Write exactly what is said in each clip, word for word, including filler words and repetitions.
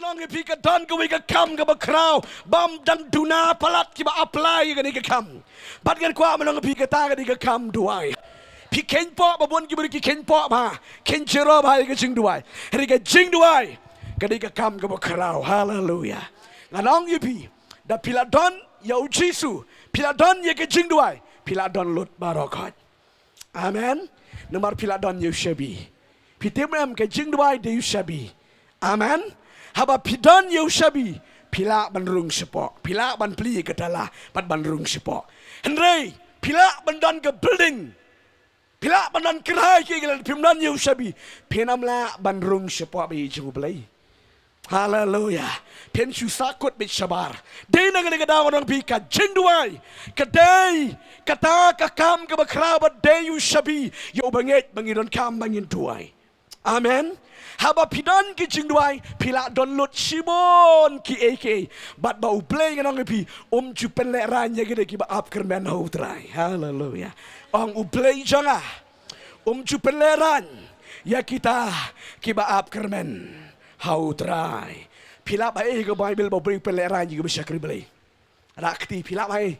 Ong ïa phi ka don kawei ka kam kaba khraw bym dang duna palat kiba apply ïa kane ka kam. Bad ngan kwah ban ong ïa phi kata ka dei ka kam duwai. Phi kheiñ pok ba bun ki briew ki kheiñ pok bha, kheiñ jero bha ïa ka jingduwai. Hynrei ka jingduwai ka dei ka kam kaba khraw. Haleluya. Ngan ong ïa phi, da phi la don ïa u Jisu, phi la don ïa ka jingduwai, phi la don lut baroh khoit. Amen. Namar phi la don ïa u shabi. Phi tip em, ka jingduwai dei u shabi. Amen. Haba phi don ïa u shabi, phi lah ban rung shapoh, phi lah ban plie ka tala bad ban rung shapoh. Hynrei phi lah ban don ka building, phi lah ban don kynhai ki, lada phim don ïa u shabi, phin ym lah ban rung shapoh beit ïa u Blei. Haleluya. Phin shu sahkut beit shabar. Dei na kane ka daw ngan ong ïa phi, ka jingduwai ka dei kata ka kam kaba khraw bad dei u shabi ïa u bangeit ba ngin donkam ba ngin duwai. Amen. Haba phi don ka jingduwai, phi lah don lut shibun kiei kiei. Bad ba u Blei, ngan ong ïa phi, um ju pynlehraiñ ïa kine kiba ap kyrmen ha u Trai. Haleluya. Ong, u Blei jong nga um ju pynlehraiñ ïa kita kiba ap kyrmen ha u Trai. Phi lah ban ïohi ha ka Baibl ba u Blei u pynlehraiñ ïa kiba shakri Blei. Rah kti, phi lah ban ïohi.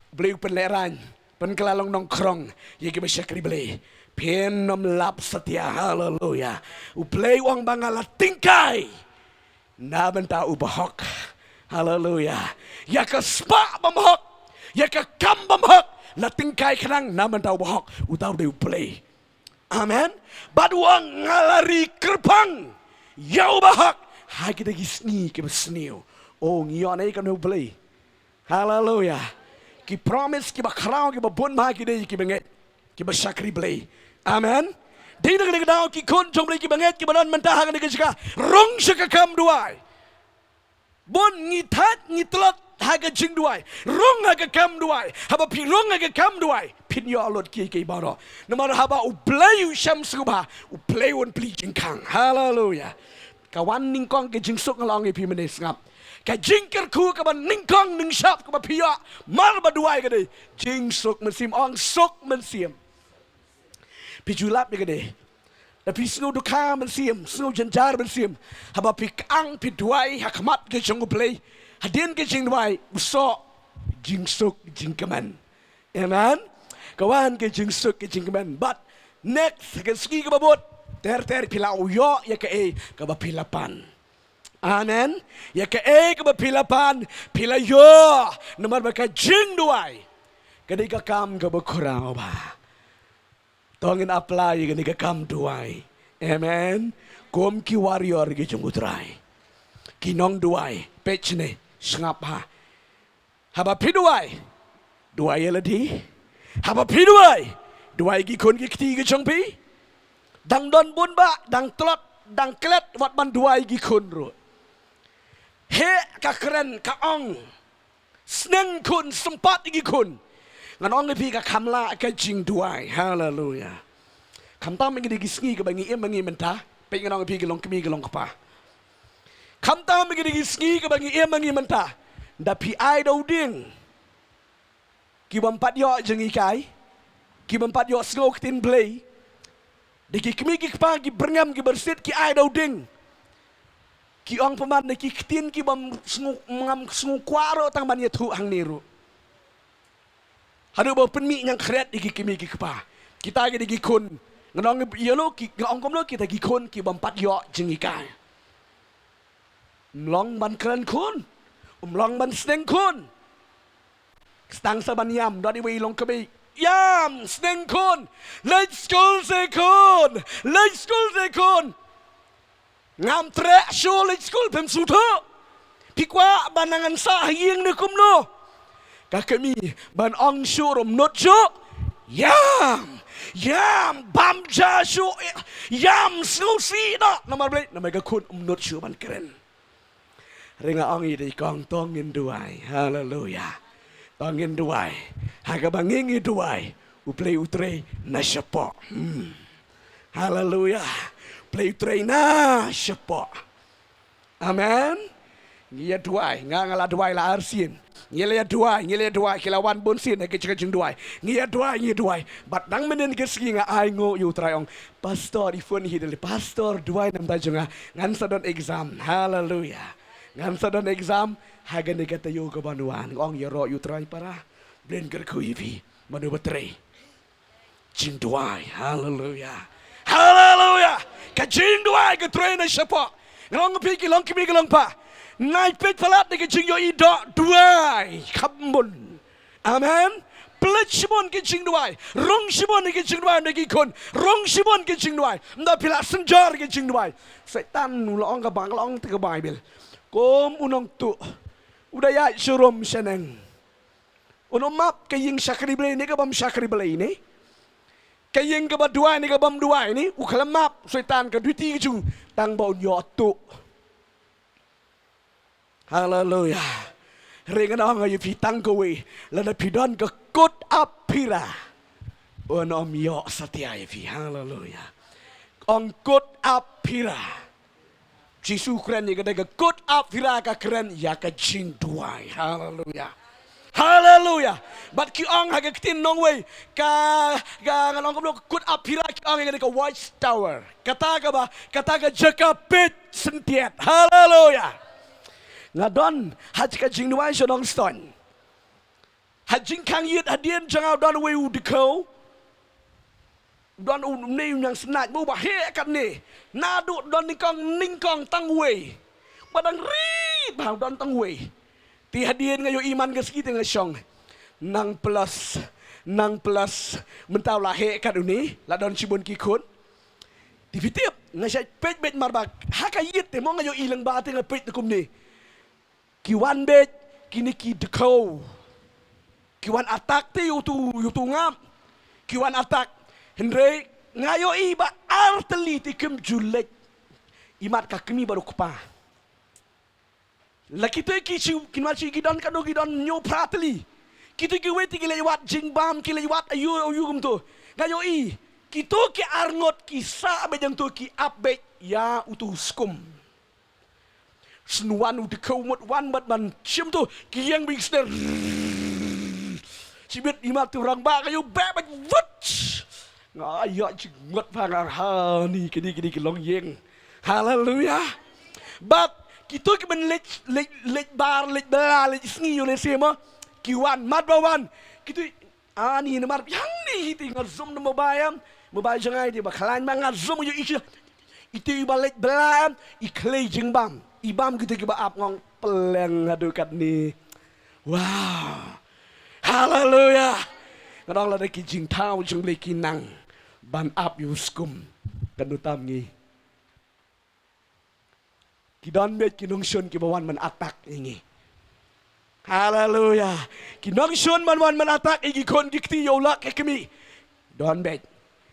U Blei u pynlehraiñ, pynkylla long nongkhrong ïa kiba shakri Blei. Phin ym lap satia. Haleluya. U Blei u ong ba nga la tyngkai na bynta u bahok. Haleluya. Ïa ka spah bymhok, ïa ka kam bymhok, la tyngkai khnang na bynta u bahok. Uta u dei u Blei. Amen. Bad u ong nga la ri kyrpang ïa u bahok ha kita ki sngi kiba sniew. O, ngi ïoh ne ïa kane u Blei. Haleluya. Ki promise kiba khraw kiba bun bha ki dei ïa ki bangeit kiba shakri Blei. Amen. Dei na kane ka daw ki khun jong Blei ki bangeit kiba don mynta ha kane ka jaka, rung sha ka kam duwai. Bun ngi thait ngi tlot ha ka jingduwai. Rung ha ka kam duwai. Haba phi rung ha ka kam duwai, phin ïoh lut kiei kiei baroh. Namar haba u Blei u shem sngewbha, u Blei un plie jingkhang. Haleluya. Ka wan nyngkong ka jingsuk, nga la ong ïa phi mynne, sngap. Ka jingkyrkhu kaba nyngkong nyngshap kaba phi ïoh mar ba duwai ka dei jingsuk mynsiem. Ong, suk mynsiem. Phi ju lap ïa kane. Da phi sngew dukha mynsiem, sngew jynjar mynsiem, haba phi kang phi duwai ha khmat ka jong u Blei, hadien ka jingduwai u soh jingsuk jingkmen. Amen. Ka wan ka jingsuk ka jingkmen. Bad next, ka sngi kaba bud, ter ter phi la ïoh ïa kaei kaba phi la pan. Amen. Ïa kaei kaba phi la pan, phi la ïoh. Namar ba ka jingduwai ka dei ka kam kaba khraw bha. To ngin apply ïa kane ka kam duwai. Amen. Kum ki warrior ki jong u Trai, ki nongduwai, peit shane, sngap bha. Haba phi duwai, duwai ïa lade. Haba phi duwai, duwai ki khun ki kti ki jong phi. Dang don bun bah, dang tlot, dang klet wat ban duwai ki khun ruh. Heh ka kren ka ong, sneng khun, sympat ïa ki khun. Ngan ong ïa phi, ka kham lah ka jingduwai. Haleluya. Khamtam ïa kine ki sngi kaba ngi im ïa ngi mynta, peit, ngan ong ïa phi ki long kmie ki long kpa. Khamtam ïa kine ki sngi kaba ngi im ïa ngi mynta, da phi ai da u dieng ki bym pat ïoh jinghikai, ki bym pat ïoh sngew ktien Blei. Da ki kmie ki kpa ki byrngem ki byrsit ki ai da u dieng, ki ong pynban da ki ktien ki bym sngew, ngam sngew kwah ruh tang ban ïathuh hangne ruh. Haduh ba pynmih ñiangkhriat ïa ki kmie ki kpa. Kita ki dei ki khun, ngan ong ïa no, ki, ngan ong kumno, kita ki khun ki bym pat ïoh jinghikai. Ym long ban kren khun, ym long ban sneng khun. Sdang sa ban ïam, don iwei i long kmie. Ïam, sneng khun. Leit skul se khun. Leit skul se khun. Ngam treh shuh leit skul, phim sngewthuh. Phi kwah ban nang ngan sah ha ïing ne kumno? Ka kmie ban ong shuh ruh ym nud shuh. Ïam, ïam, bam ja shuh, ïam sngewsih noh. Namar balei? Namar ka khun ym nud shuh ban kren. Hynrei nga ong ïa i kong, to ngin duwai. Haleluya. To ngin duwai. Ha kaba ngi ngi duwai, U Blei u trei na shapoh. Hmm. Haleluya. U Blei u trei na shapoh. Amen. Ngi ïa duwai, nga nga la duwai la arsien. Ngi la ïa duwai, ngi la ïa duwai, ki la wan bun sien ha ka jingduwai. Ngi ïa duwai, ngi ïa duwai. Bad dang mynnin ka sngi nga ai nguh ïa U Trai, ong, Pastor, i phone hi da lei, Pastor, duwai namar jong nga. Ngan sa don exam. Haleluya. Ngan sa don exam. Ha kane ka taïew kaban wan, ong, ïaroh ïa U Trai para. Blei un kyrkhu ïa phi. Mano ba trei? Jingduwai. Haleluya. Haleluya. Ka jingduwai ka trei na shapoh. Nga ong ïa phi, ki long kmie, ki long kpa, nai peit palat na ka jingïohi doh, duwai kham bun. Amen. Peit shibun ka jingduwai. Rung shibun ka jingduwai na ki khun. Rung shibun ka jingduwai. Ynda phi la synjor ka jingduwai, Soitan u la ong kaba, la ong te ka Baibl, kum u nongtuh, u da ïaid sharum shaneng. Un ym ap ka ïing shakri Blei ne ka bym shakri Blei ne, ka ïing kaba duwai ne ka bym duwai ne, u khlem ap. Soitan ka duty ka jong u tang ba un ïoh tuh. Haleluya. Hynrei ngan ong ïa phi tang kawei, lada phi don ka kut ap phira, un ym ïoh satia ïa phi. Haleluya. Ong kut ap phira. Jisu kren ïa kata ka kut ap phira, ka kren ïa ka jingduwai. Haleluya. Haleluya. Bad ki ong ha ka ktien nongwei, ka, ka, ngan ong kumno, ka kut ap phira, ki ong ïa kata ka watchtower. Kata kaba, kata ka jaka peit syntiat. Haleluya. Nga don ha ka jingduwai sha Nongstoiñ. Ha jingkhang ïit hadien jong nga u don uwei u dkhiew. U don u, une u ñiang snat mo ba heh katne. Naduh don nyngkong, nyngkong tang uwei. Ba dang rit bha, u don tang uwei. Te hadien nga ïohi man ka sngi te nga shong. Nang plus, nang plus. Mynta u la heh kat une, la don shibun ki khun. Te phi tip, nga shait peit beit namar ba ha ka ïit te mo nga ïohi lyngba te nga peit te kumne. Ki wan beit kine ki dkhiew. Ki wan attack te ïa utu, ïa utu ngam. Ki wan attack. Hynrei nga ïohi ba ar tylli te kim ju leit. Imat ka kmie bad u kpa. La kito ki shu, ki mat shu, ki don katno, ki don hynñiew phra tylli. Kito kiwei te ki leit wad jingbam, ki leit wad aiu aiu kumto. Nga ïohi kito ki arngut ki sah beit hangto, ki ap beit ïa utu u skum. Shen wan u dkhiew mut wan bad ban shim to, ki ïeng beit sdang. Shibit imat tu rangbah ka ïoh beh bad wut. Nga ïa jingmut pha ngar hani kini kini ki long ïeng. Haleluya. Bad kito ki ban leit, leit, leit bar, leit bla, leit sngi ïoh leit sima. Ki wan, mat ba wan. Kito Ani namar hangne hi te nga zoom na mobile em. Mobile jong nga hi te ba khlaiñ ba nga zoom ïa i shi. Ite i ba leit bla em, i khlei jingbam. I bam kito kiba ap, nga ong pleng haduh katne. Wow. Haleluya. Nga ong lada ki jingthaw jong Blei ki nang ban ap ïa u skum, katno tam ngi. Ki don beit ki nongshun kiba wan ban attack ïa ngi. Haleluya. Ki nongshun ban wan ban attack ïa ki khun ki kti, ïa u lok ïa ka kmie. Don beit.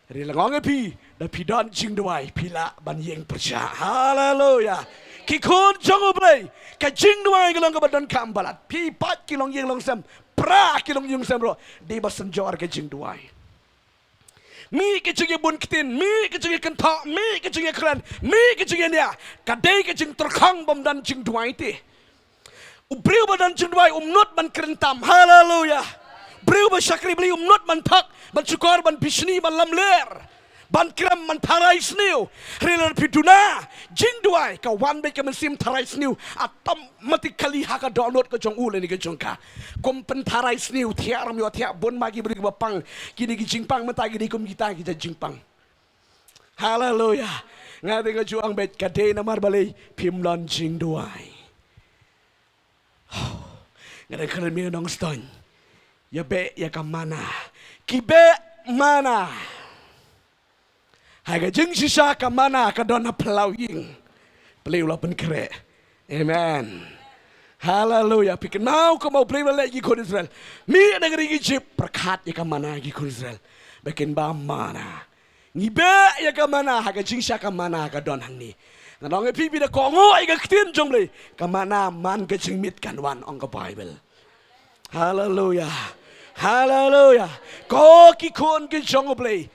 Hynrei la nga ong ïa phi, da phi don jingduwai phi lah ban ïeng pyrshah. Haleluya. Ki khun jong U Blei, ka jingduwai ka long kaba donkam palat. Phi pat ki longïing longsem, phra ki longïing longsem ruh, dei ba synjor ka jingduwai. Mih ka jingïabun ktien, mih ka jingïakynthah, mih ka jingïakren, mih ka jingïania, ka dei ka jingtyrkhong bym don jingduwai te. U briew ba don jingduwai um nud ban kren tam. Haleluya. Briew ba shakri Blei um nud ban thok, ban shukor, ban bishni, ban lamler, ban krem, ban tharai sniew. Hynrei lada phi duna jingduwai, ka wan beit ka mynsiem tharai sniew. Atom matik kali ha ka dohnud ka jong u lane ka jong ka. Kum pyntharai sniew, thiah ram ïoh thiah, bun ma ki briew kiba pang. Kine ki jingpang mynta ki dei kum kita ki jait jingpang. Haleluya. Nga te nga ju ong beit ka dei namar balei phim don jingduwai. Nga dang kren mih Nongstoiñ. Ïa beh ïa ka mana. Ki beh mana. Ha ka jingshisha ka mana ka don ha phyllaw ïing. Phyllaw la pynkhreh. Amen. Haleluya. Phi kynmaw kumba U Blei u la leh ïa ki khun Israel. Mih na ka ri Ijipt, pyrkhat ïa ka mana ïa ki khun Israel. Ba kin bam mana. Ngi beh ïa ka mana, ha ka jingshisha ka mana ka don hangne. Ngan ong ïa phi, phi da kohnguh ïa ka ktien jong U Blei, ka mana man ka jingmut kan wan, ong ka Baibl. Haleluya. Haleluya. Ko ki khun ki jong U Blei,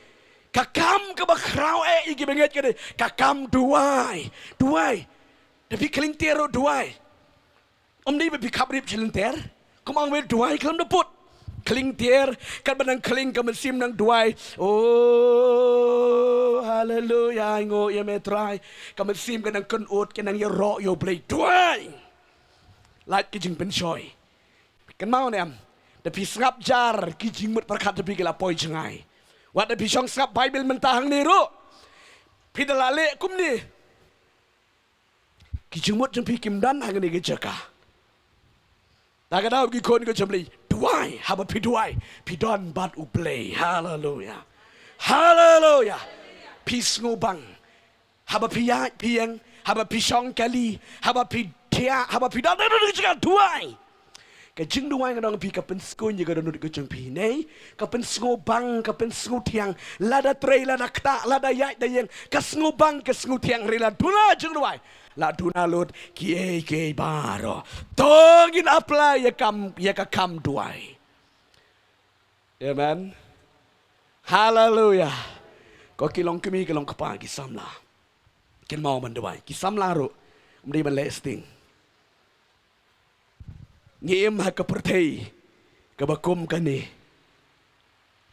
ka kam kaba khraw eh ïa ki bangeit ka dei ka kam duwai. Duwai. Da phi khlem tiar ruh duwai. Ym dei ba phi khap rip sha lynter. Kum ong wei duwai khlem da put. Khling tiar, katba nang khling ka mynsiem nang duwai. Oh, haleluya, ai nguh ïa me Trai. Ka mynsiem ka nang kynnoh, ka nang ïaroh ïa U Blei, duwai. Lait ki jingpynshoi. Kynmaw ne em? Da phi sngap jar ki jingmut pyrkhat jong phi ki la poi jngai. Wat da phi shong sngap Baibl mynta hangne ruh, phi da la leh kumne. Ki jingmut jong phi kim don hangne ka jaka. Ta ka daw ki khun ka jong U Blei, duwai, haba phi duwai, phi don bad U Blei. Haleluya. Haleluya. Phi sngewbang. Haba phi ïaid phi ïeng, haba phi shong kali, haba phi thiah, haba phi don, don, don, don, duwai. Ka jingduwai ngan ong phi ka pynsngew ïa ka dohnud ka jong phi. Nei, ka pynsngewbang, ka pynsngewthiang. Lada trei, lada ktah, lada ïaid da ïeng, ka sngewbang, ka sngewthiang. Hynrei la duna jingduwai, la duna lut kiei kiei baroh. To ngin apply ïa kam, ïa ka kam duwai. Amen. Haleluya. Ko ki long kmie, ki long kpa, ki samla, kynmaw ban duwai. Ki samla ruh, ym dei ban leh sting. Ngi im ha ka pyrthei kaba kum kane.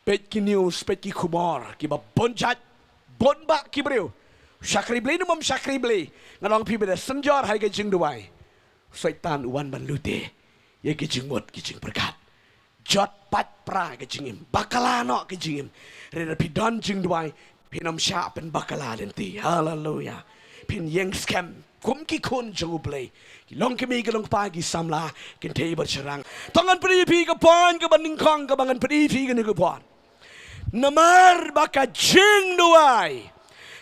Peit ki news, peit ki khubor, kiba bun jait, bun bah ki briew. Shakri Blei ne ym shakri Blei, ngan ong phi ba da synjor ha ka jingduwai, Soitan u wan ban lute ïa ki jingmut ki jingpyrkhat. Jot, pait, pra ka jingim, bakla noh ka jingim. Hynrei lada phi don jingduwai, phin ym shah pynbakla lynti. Haleluya. Phin ïeng skhem kum ki khun jong U Blei. Ki long kmie, ki long kpa, ki samla, kynthei bad shynrang. To ngan pyni ïa phi ka point kaba nyngkong kaba ngan pyni ïa phi kane ka por. Namar ba ka jingduwai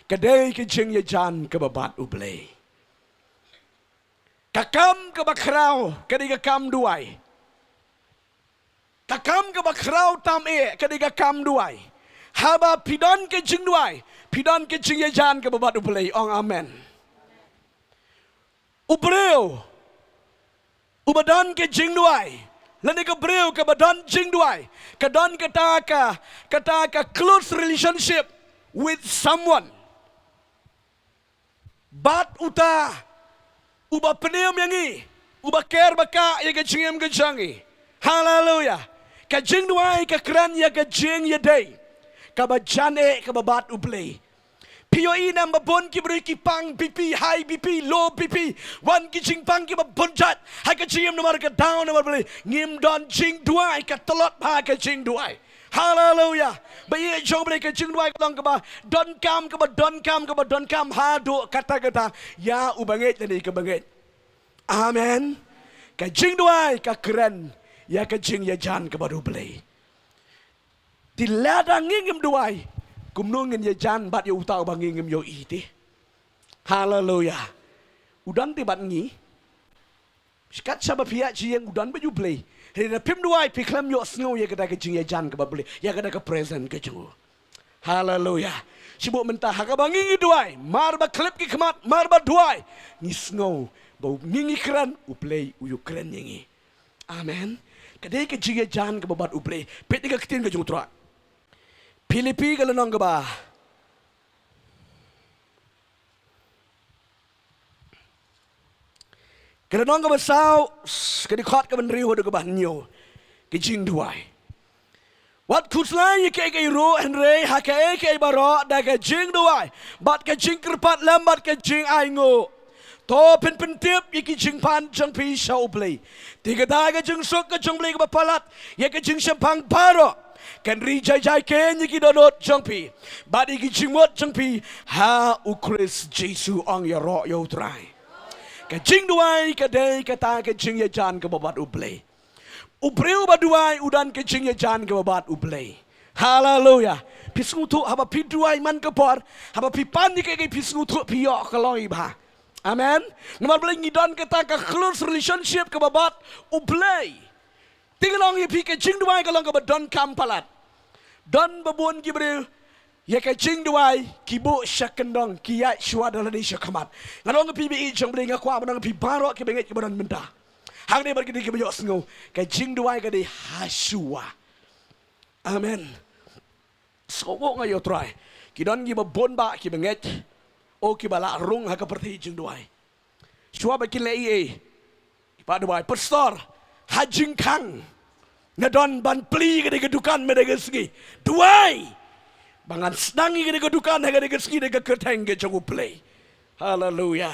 ka dei ka jingïajan kaba bad U Blei. Ka kam kaba khraw ka dei ka kam duwai. Ka kam kaba khraw tam eh ka dei ka kam duwai. Haba phi don ka jingduwai, phi don ka jingïajan kaba bad U Blei. Ong amen. U briew uba don ka jingduwai, lane ka briew kaba don jingduwai, ka don kata ka, kata ka close relationship with someone. Bad uta uba pynïam ïa ngi, uba ker ba kah ïa ka jingim ka jong ngi. Haleluya. Ka jingduwai ka kren ïa ka jingïadei kaba jan eh kaba bad U Blei. Phi ïohi ne em ba bun ki briew ki pang B P, high B P, low B P, wan ki jingpang kiba bun jait ha ka jingim namar ka daw namar balei? Ngim don jingduwai, ka tlot bha ka jingduwai. Haleluya. Ba ïeit jong U Blei, ka jingduwai ka long kaba donkam, kaba donkam, kaba donkam haduh katta katta ïa u bangeit lane ka bangeit. Amen. Ka jingduwai ka kren ïa ka jingïajan kaba bad U Blei. Te lada ngi ngim duwai, kumno ngin ïajan bad ïa uta uba ngi ngim ïohi te? Haleluya. U don te bad ngi. Skat shaba phi ïaid sha ïing, u don bad U Blei. Hynrei lada phim duwai, phi khlem ïohsngew ïa kata ka jingïajan kaba bad U Blei, ïa kata ka presence ka jong u. Haleluya. Shu buh mynta ha kaba ngi ngi duwai, mar ba khlep ki khmat, mar ba duwai, ngi sngew ba ngi ngi kren, U Blei u ïa kren ïa ngi. Amen. Ka dei ka jingïajan kaba bad U Blei. Peit ïa ka ktien ka jong U Trai. Philippi ka lynnong kaba, ka lynnong kaba saw, ka dkhot kaba hynriew haduh kaba hynñiew. Ka jingduwai. Wat khuslai ïa kaei kaei ruh, hynrei ha kaei kaei baroh da ka jingduwai bad ka jingkyrpad lem bad ka jingainguh, to phin pyntip ïa ki jingpang jong phi sha U Blei. Te kata ka jingsuk ka jong U Blei kaba palat ïa ka jingshemphang baroh kan ri jai jai keiñ ïa ki dohnud jong phi bad ïa ki jingmut jong phi ha U Khrist Jisu. Ong ïaroh ïa U Trai. Ka jingduwai ka dei kata ka jingïajan kaba bad U Blei. U briew ba duwai u don ka jingïajan kaba bad U Blei. Haleluya. Phi sngewthuh haba phi duwai man ka por, haba phi pan ïa kaei kaei phi sngewthuh phi ïoh ka long bha. Amen. Namar balei? Ngi don kata ka close relationship kaba bad U Blei. Te ngan ong ïa phi, ka jingduwai ka long kaba donkam palat. Don ba bun ki briew ïa ka jingduwai ki buh sha kyndong, ki ïaid shuwa da lade sha khmat. Ngan ong ïa phi ba ïeit jong U Blei, nga kwah ban ong ïa phi baroh kiba ngeit kiba don mynta hangne bad kine kiba ïohsngew, ka jingduwai ka dei ha shuwa. Amen. Sngewbha nga ïa U Trai. Ki don kiba bun bah kiba ngeit, o kiba la rung ha ka pyrthei jingduwai. Shuwa ba kin leh ei ei, ki Pat duwai, pastor, ha jingkhang nga don ban plie ïa kane ka dukan mynta ka sngi. Duwai ba ngan sdang ïa kane ka dukan ha kane ka sngi da ka kyrteng ka jong U Blei. Haleluya.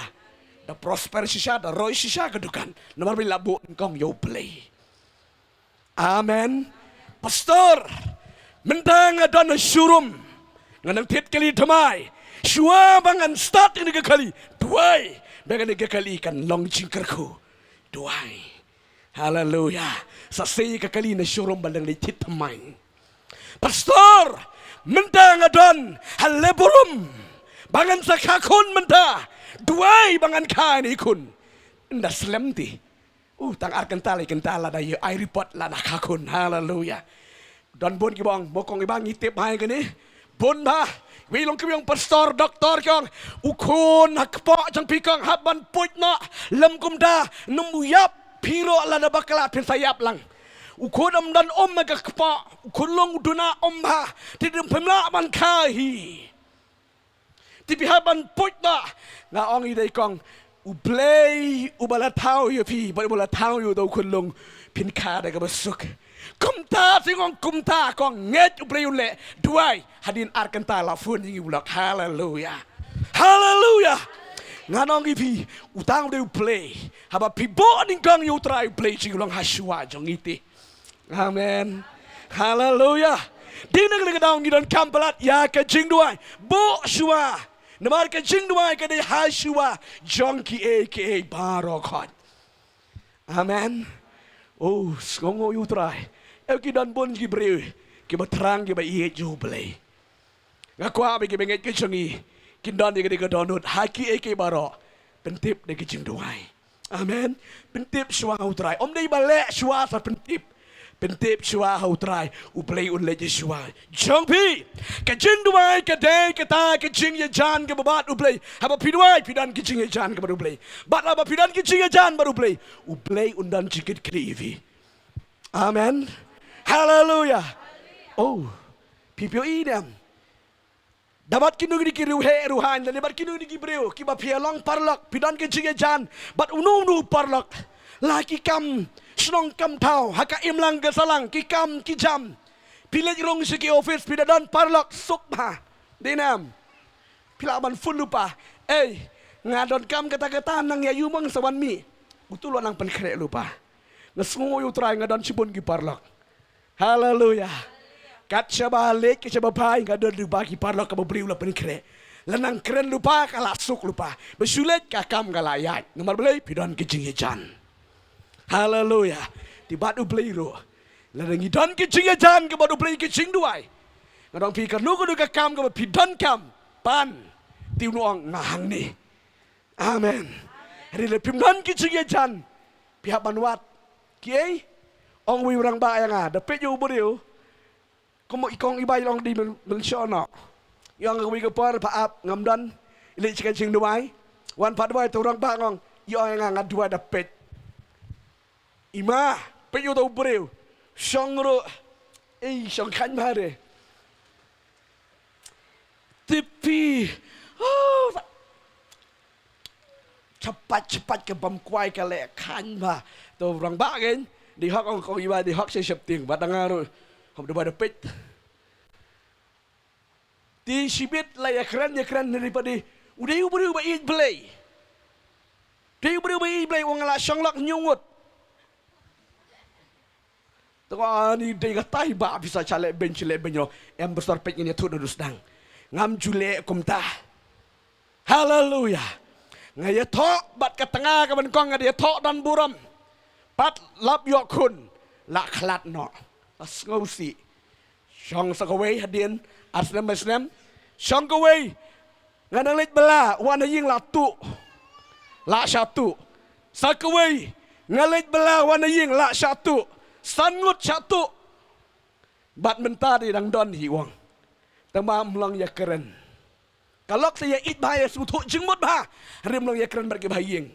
Da prosper shisha, da roi shisha ka dukan. Namar ba la buh nyngkong ïa U Blei. Amen. Pastor, mynta nga don ha showroom, nga nang thied kali thymmai. Shuwa ba ngan start ïa kane ka kali, duwai ba kane ka kali kan long jingkyrkhu. Duwai. Haleluya. Sa sei ka kali na showroom ba dang leit thied thymmai. Pastor, mynta nga don ha labor room ba ngan sa kha khun mynta. Duwai ba ngan kha ïa kine ki khun. Ynda slem te, u tang ar kynta lai kynta lada ïoh ai report lada kha khun. Haleluya. Don bun kiba ong, mo kong, i ba ngi tip bha ïa kane. Bun bha. Wei long kiba ong pastor, doktor, ki ong, u khun ha kpoh jong phi, kong, hap ban puit noh. Lym kumta, nym ïap. Phi ruh lada bakla phin sa ïap lang. U khun um don um ha ka kpoh, u khunlung u duna um bha. Te ym phim lah ban kha hi. Te phi hap ban puit noh. Nga ong, i dei, kong, U Blei uba la thaw ïa phi bad uba la thaw ïa uta u khunlung, phin kha da kaba suk. Kumta, te nga ong, kumta, kong, ngeit U Blei un leh. Duwai. Hadien ar kynta la phone ïa ngi u lok. Haleluya. Haleluya. Ngan ong ïa phi, uta u dei U Blei. Haba phi buh nyngkong ïa U Trai, U Blei u long ha shuwa jong ngi te. Amen. Haleluya. Dei na kane ka daw ngi donkam palat ïa ka jingduwai. Buh shuwa. Namar ka jingduwai ka dei ha shuwa jong kiei kiei baroh khoit. Amen. Oh, sngewnguh ïa U Trai. Eh, ki don bun ki briew kiba thrang, kiba ïeit ïa U Blei. Nga kwah ba ki bangeit ki jong ngi kin don ïa ka dei ka dohnud ha kiei kiei baroh, pyntip da ka jingduwai. Amen. Pyntip shuwa ha U Trai. Ym dei ba leh shuwa sa pyntip. Pyntip shuwa ha U Trai, U Blei un leit shuwa jong phi. Ka jingduwai ka dei kata ka jingïajan kaba bad U Blei. Haba phi duwai, phi don ka jingïajan kaba bad U Blei. Bad haba phi don ka jingïajan bad U Blei, U Blei un don jingkitkhlieh ïa phi. Amen. Haleluya. Oh, phi phi ïohi ne em? Da bad kino kino ki riewheh riewhaiñ, lane bad kino kino ki briew kiba phi ïa long paralok, phi don ka jingïajan bad uno uno u paralok. La ki kam shnong kam thaw, ha ka imlang ka sahlang, ki kam ki jam. Phi leit rung sha ki office, phi da don paralok, suk bha. Dei ne em? Phi lah ban phone lypa. Ei, nga donkam kata kata, nang ïa u mong sa wan mih. Uto u lah nang pynkhreh lypa. Nga sngewnguh ïa U Trai, nga don shibun ki paralok. Haleluya. Kat shaba leit, kat shaba phai, nga don lypa ki paralok kaba briew la pynkhreh. La nang kren lypa, ka la suk lypa. Ba shu leit ka kam ka la ïaid. Namar balei? Phi don ka jingïajan. Haleluya. Te bad U Blei ruh, lada ngi don ka jingïajan kaba bad U Blei, ka jingduwai, nga ong ïa phi, kano kano ka kam kaba phi donkam, pan, te un ong, nga hangne. Amen. Hynrei lada phim don ka jingïajan, phi hap ban wad. Kiei? Ong uwei u rangbah ïa nga, da peit ïa u briew, kum i kong i bai long dei myn-, mynshuwa noh. I ong, kawei ka por pat ap ngam don, i leit sha ka jingduwai. Wan pat duwai, te u rangbah ong, i ong ïa nga, nga duwai da peit. I ma, peit ïa uta u briew. Shong ruh. Ei, shong khlaiñ bha re. Te phi, oh, shaphang shaphang ka bam kwai ka leh khlaiñ bha. Te u rangbah kein, dei hok, ong kong i bai, dei hok sha sheptieng, bad nga ruh hap duwai da peit. Te shibit la ïakren ïakren, hynrei pat dei, u dei u briew ba ïeit Blei. Dei u briew ba ïeit Blei, u ong nga la shong lok hynñiew ngut. Te nga ong, ani dei katai ba phi sa shu leh beiñ, shu leh beiñ noh. Em, pastor, peit, ngin ïathuh naduh sdang. Ngam ju leh kumta. Haleluya. Nga ïathoh bad ka tnga kaba nyngkong, nga da ïathoh don burom. Pat lap ïoh khun, la khlad noh. La sngewsih. Shong sa kawei hadien ar snem, lai snem. Shong kawei, nga nang leit bylla, wan ha ïing la tuh. La shah tuh. Sa kawei, nga leit bylla, wan ha ïing la shah tuh. San ngut shah tuh. Bad mynta dei dang don hi, u ong. Tangba ym long ïakren. Ka lok sa ïaieit bha, ïasngewthuh jingmut bha, hynrei ym long ïakren bad kiba ha ïing.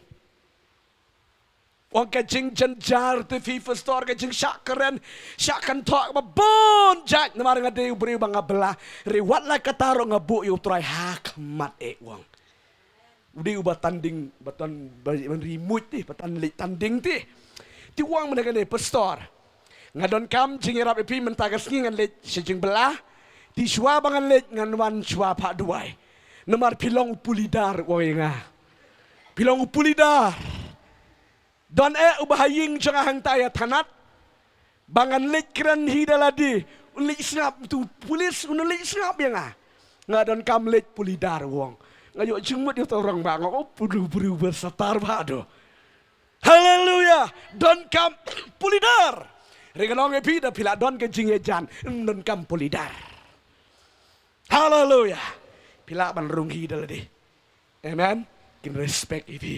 U ong ka jingjynjar te phi pastor, ka jingshah kren, shah kynthoh kaba bun jait, namar nga dei u briew ba nga bylla, hynrei wat la katta ruh nga buh ïa U Trai ha khmat eh, u ong. U dei uba tanding, ba tan, ba, ban ri muit te, ba tan leit tanding te. Te u ong mynta kane, pastor, nga donkam jingïarap ïa phi mynta ka sngi, ngan leit sha jingbylla. Te shuwa ba ngan leit ngan wan shuwa phah duwai. Namar phi long u pulidar, u ong ïa nga. Phi long u pulidar. Don eh uba ha ïing jong nga hangta ïathanat ba ngan leit kren hi da lade. Un leit sngap, tu pulit un leit sngap ïa nga. Nga donkam leit pulidar, u ong. Nga ïoh jingmut ïa uto u rangbah, nga ong, oh, pulu briew ba satar bha do. Haleluya. Donkam pulidar. Hynrei ngan ong ïa phi, da phi la don ka jingïajan, donkam pulidar. Haleluya. Phi lah ban rung hi da lade. Amen. Kin respect ïa phi.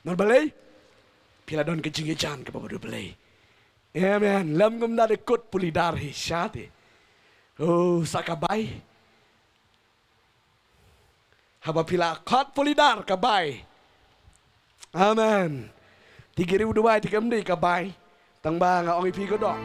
Namar balei? Phi la don ka jingïajan kaba bad U Blei. Amen. Lem kumta da kut pulidar hi sha te. Oh, sa ka bai. Haba phi la khot pulidar ka bai. Amen. Te ki riew duwai te kam dei ka bai. Tang ba nga ong ïa phi ka doh.